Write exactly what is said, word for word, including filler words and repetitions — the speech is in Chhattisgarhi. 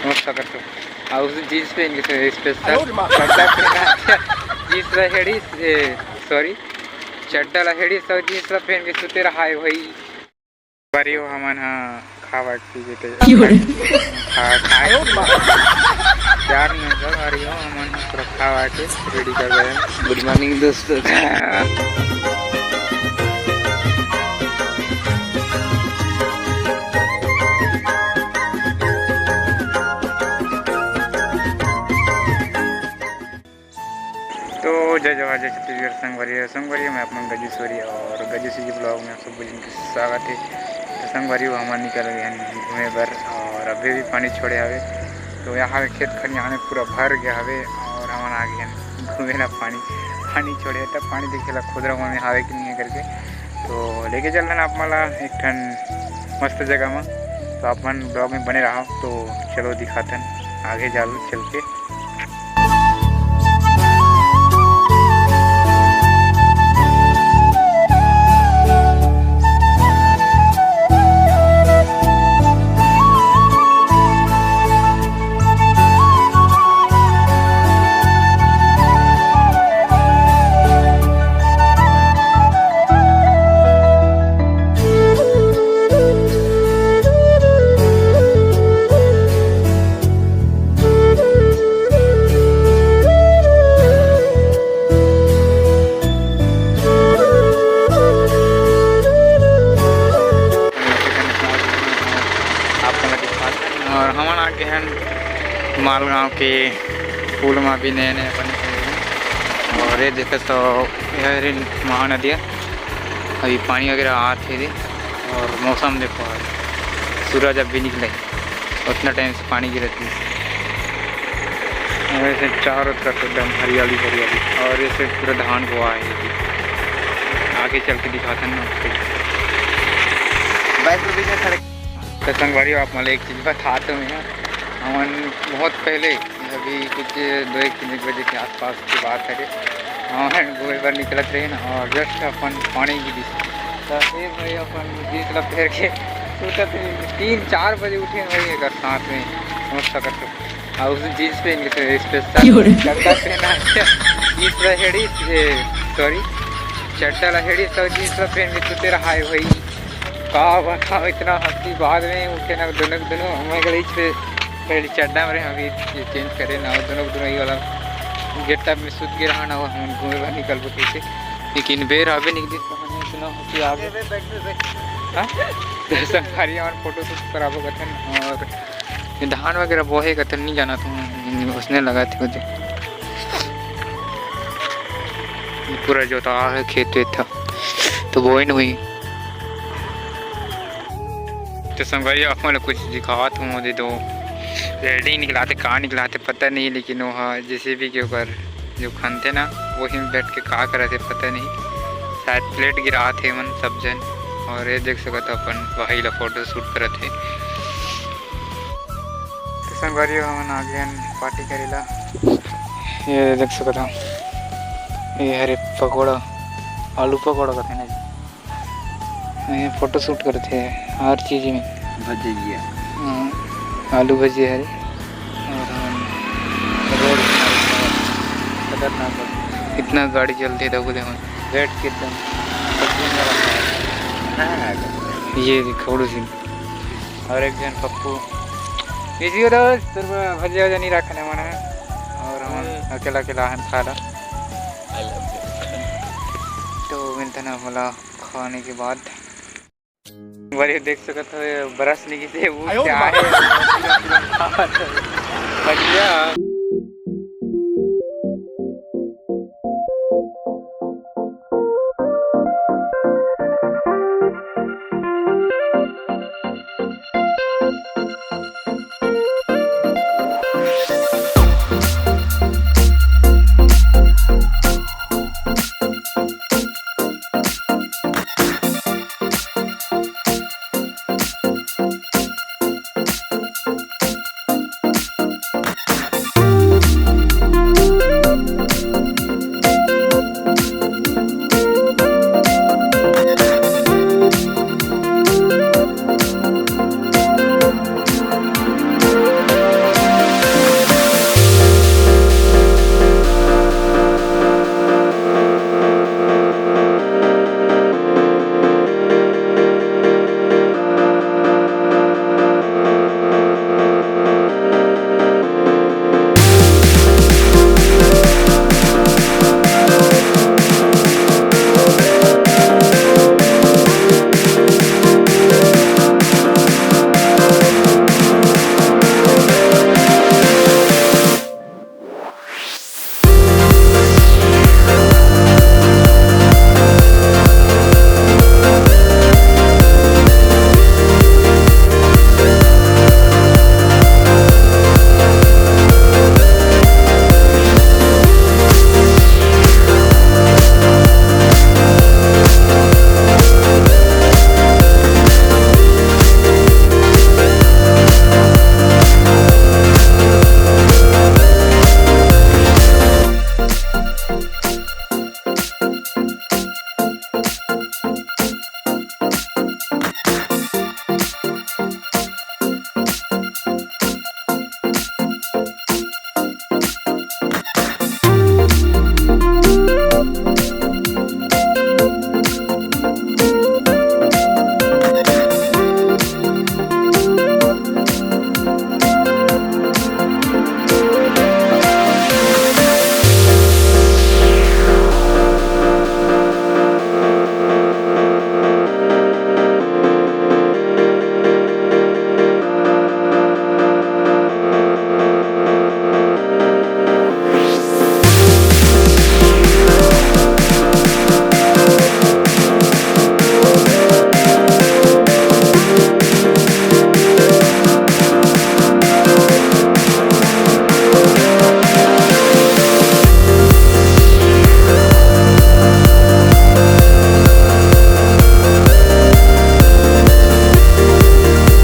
मस्त करके। अउ उस जींस पहन के स्पेशल चड्डा पहना के, जींस ला हेड़ी, ए, सॉरी, चड्डा ला हेड़ी, सब जींस ला पहन के सुते रहा है भाई। बारी हो हमन ह खावा के पी के ते खा, खाए। प्यार नहीं होता बारी हो, हमन ह पूरा खावा के रेडी कर गए। गुड मॉर्निंग दोस्तों। तो जय जोहार, जय छत्तीसगढ़ संगवारी, संगवारी मैं अपन गजू सूर्य और गजू सीजी ब्लॉग में आप सब जन के स्वागत है। तो संगवारी, वो हमन निकल गए हैं घूमे बर और अभी भी पानी छोड़े हवे। तो यहाँ पे खेत खलिहान में पूरा भर गया हवे और हमन आ गए हैं घूमे ला पानी, पानी छोड़े है, तब पानी देखे ला खुदरा मन में हावे कि नहीं है करके। तो लेके चल रहे हैं आप मला एक ठन मस्त जगह में, तो आप मन ब्लॉग में बने रहो। तो चलो दिखाथन आगे जाल चल के। आप मन ला दिखात हन। और हमन आ गे हन मालगांव के पुल मा, अभी नया नया बने हे। और ये देखो तो ये हरे महानदिया, अभी पानी वगैरह आत हे रे। और मौसम देखो, सूरज अभी निकले, उतना टाइम से पानी गिरत हे। और ऐसे चारों तरफ एकदम हरियाली हरियाली, और ऐसे पूरा धान बोआ है। आगे चल के दिखाथन ना। बाईस रुपये का खड़े। तो संगवारी हो, आप मन ला एक चीज बतात हँव मैं, हमन बहुत पहले, अभी कुछ दो एक तीन बजे के आसपास की बात है, हमन घूमे बर निकलत रहे ना, और just अपन पानी गिरिस, तो फिर भाई अपन जींस ला पहन के सुतत रहे। तीन चार बजे उठे भाई, एक साथ में मस्त करके, और उस जींस पहन के स्पेशल चड्डा पहना के, जींस ला हेड़ी, सॉरी, चड्डा ला हेड़ी, तो जींस ला पहन के सुते रहा है भाई। का बताओ, इतना हंसी। बाद में उठे ना दोनों के दोनों, मैं गलीच पे पहले चड्डा में रहे, अभी ये चेंज करे ना, दोनों के दोनों ये वाला गेटअप में सुत के रहा ना, वो हम घूमे बर निकल पड़ते थे। लेकिन बेर अबे निकली तो हमें इतना हंसी आ गया। हाँ? तो संगवारी हमारे फोटो शूट कराबो कथन, और ये धान वगैरह बोहे कथन नहीं जाना तो उसने लगा थे। ये पूरा जोता है खेत वेत था, तो बोइन हुई। तो संगवारी, आप मन ला कुछ दिखावत हूँ, दे दो रेडी निकलाते, का निकलाते पता नहीं, लेकिन वो हा जेसीबी के ऊपर जो खनथे ना, वही में बैठ के का करत हे पता नहीं, शायद प्लेट गिरात हे मन सब जन। और ये देख सकत हो अपन भाई ला फोटो शूट करत हे। तो संगवारी हो, हमन आ गए हन पार्टी करे ला। ये देख सकत हो, ये हरे पकौड़ा, आलू पकौड़ा कथे ना जी। ये फोटो शूट करत हे हर चीज में। भजिया। हाँ, आलू भजिया हरे। और हमन रोड किनारे खतरनाक बा। इतना गाड़ी चलथे, देखो, देखो। बैठ के एकदम सब्जी में लगा है। हाँ, ये देखो, थोड़ी सी। और एक जन पप्पू, इसी को दोस्त, तेरे को भजिया वजिया नहीं रखने मन है। और हम हम्म। अकेला अकेला हन खा ला। I love you। तो मिलते ना बोला खाने के बाद। बारी देख सकत हो, ये ब्रश नहीं किसे, वो आयो क्या रे है? भजिया।